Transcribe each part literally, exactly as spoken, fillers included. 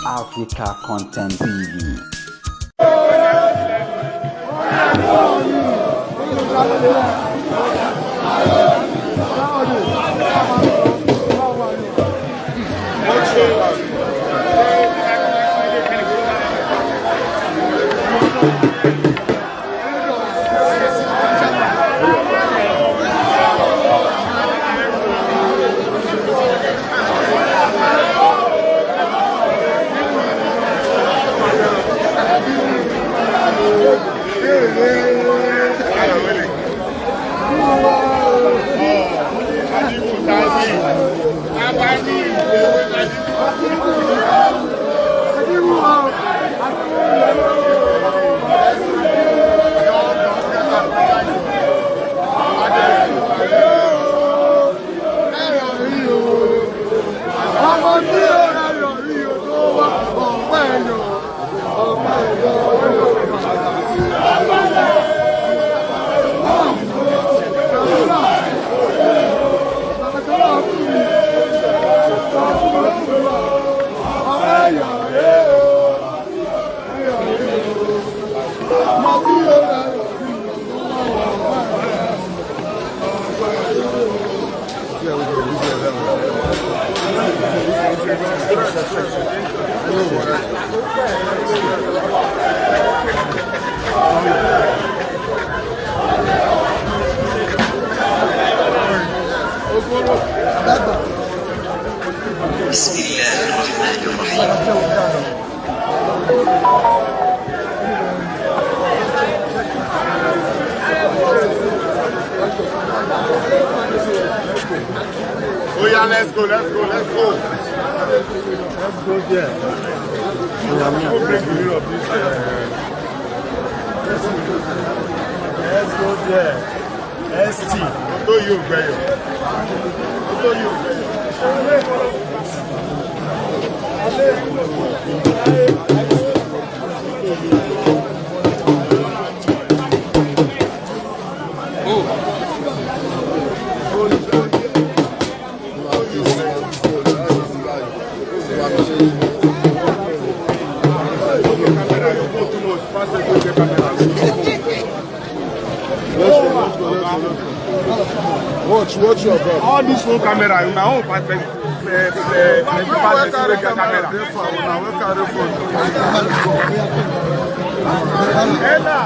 Africa Content T V. Ọmọ tí ó rà yọ̀ rí o tó wá ọ̀pẹ́ yọ̀. بسم الله الرحمن الرحيم. Oh yeah, let's go, let's go, let's go. Let's go there. Let's go there. S T. Tó yóò gbẹ̀yọ̀. Tó yóò gbẹ̀yọ̀. Watch, watch your back. All this phone camera, una own pass, eh, eh, eh, pass, eh, camera. Una wey carry phone. Ella.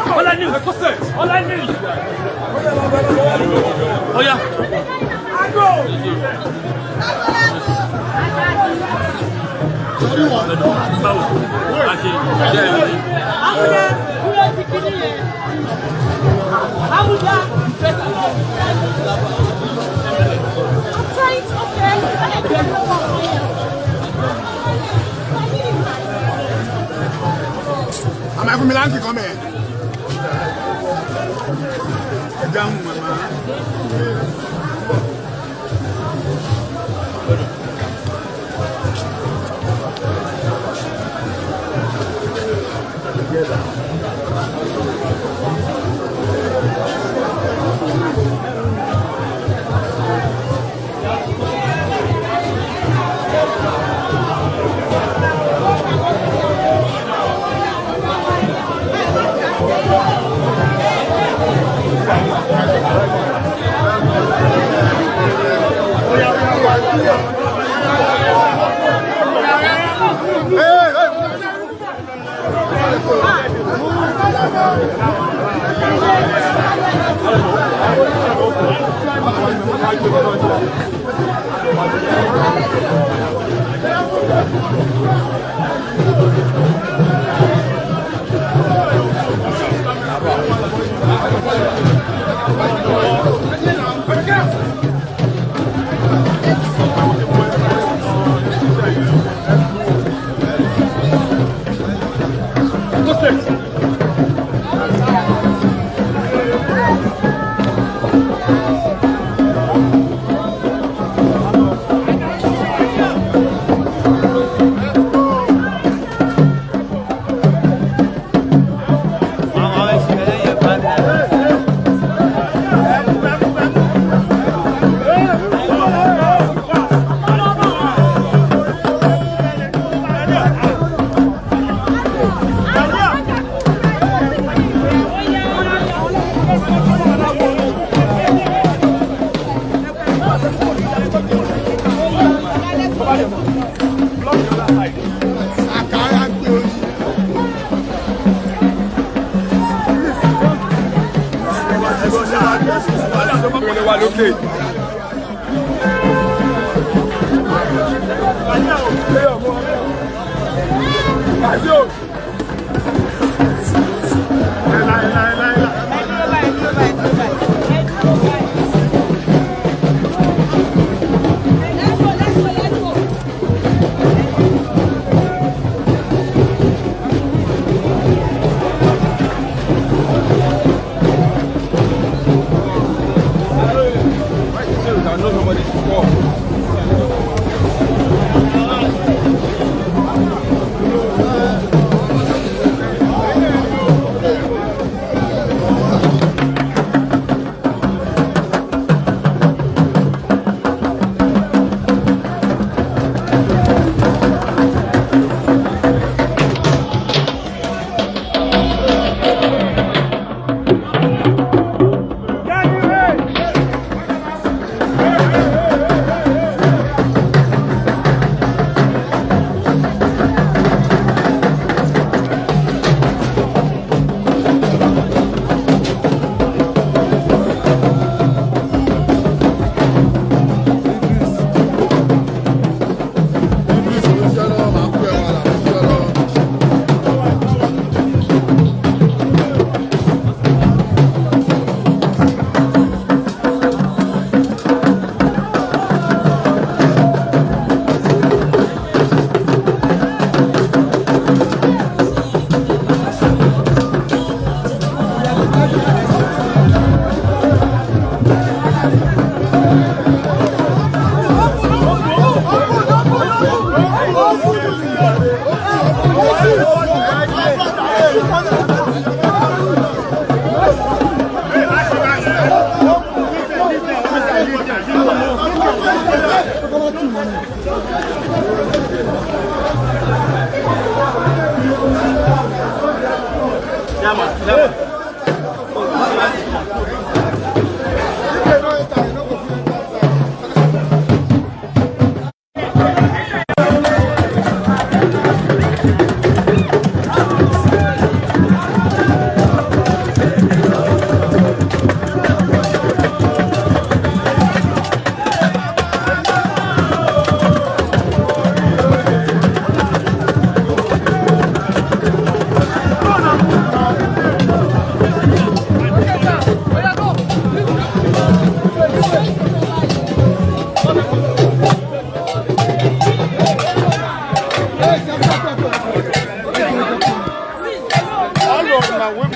All I need, all I need. Oh yeah. Báwo? A ṣe jẹ́ ìròyìn. Abuja, Abuja. I'm trying to, okay. Àmọ́ ẹ fún mi láǹkì kan mẹ́ẹ̀. Ẹ dáhùn, màmá.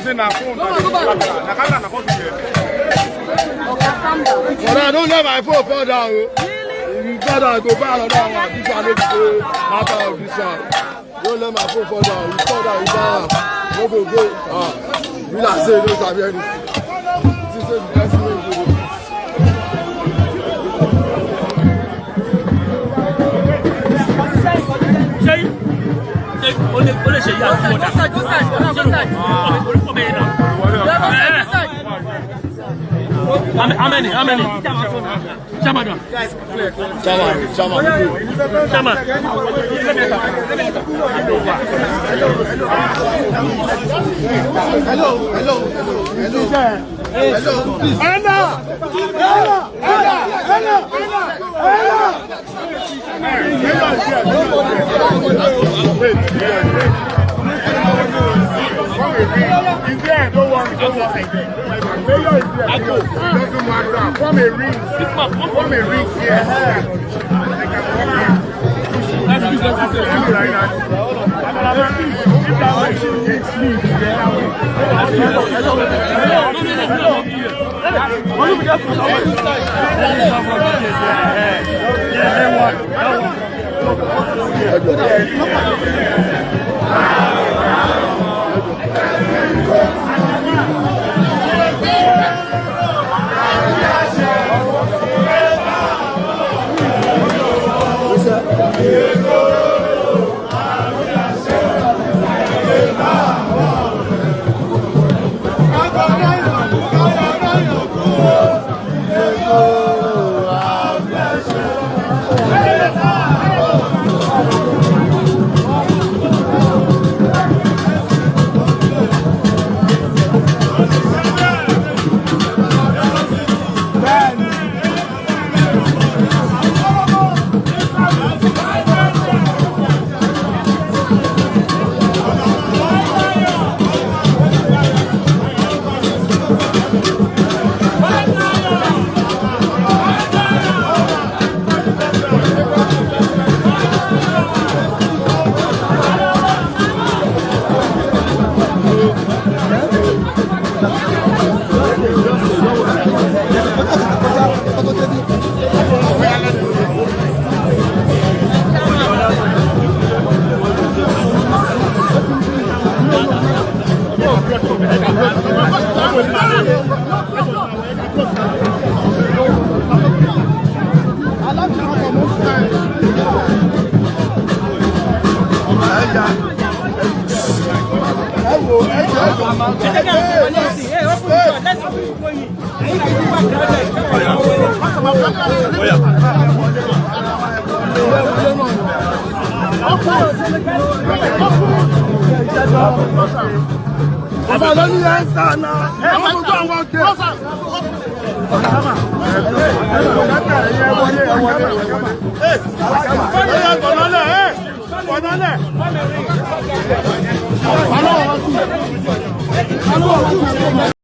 Say na phone, na camera, na camera, na phone. Oga, calm down. Brother, don't let my phone fall down o. Really? If you fall down, go buy another one. This one no be say matter of this one. Don't let my phone fall down. You fall down, you buy am. No go go. Ah, you like say you no sabi anything. You think say the person wey you go dey Ṣé, ṣé o lè, o lè ṣe yá fún ọjà? Go side, go side, go side, go side. Orúkọ mi yẹn náà. Go side, go side. How many? How many? Chairman. Chairman. Chairman. Chairman. Hello, hello, hello, hello. Hello. Hello. Hello. Hello. Hello. Wait, wait, wait. Come again. He's there. Don't worry, don't worry. Mayor is there. It doesn't matter. Form a ring. Form a ring here. Excuse, excuse, excuse. Excuse, like that. Excuse. Hello, hello, hello, hello. Oga, no need enter now. Hey, I wan go and work there. Hey, hey, hey, hey.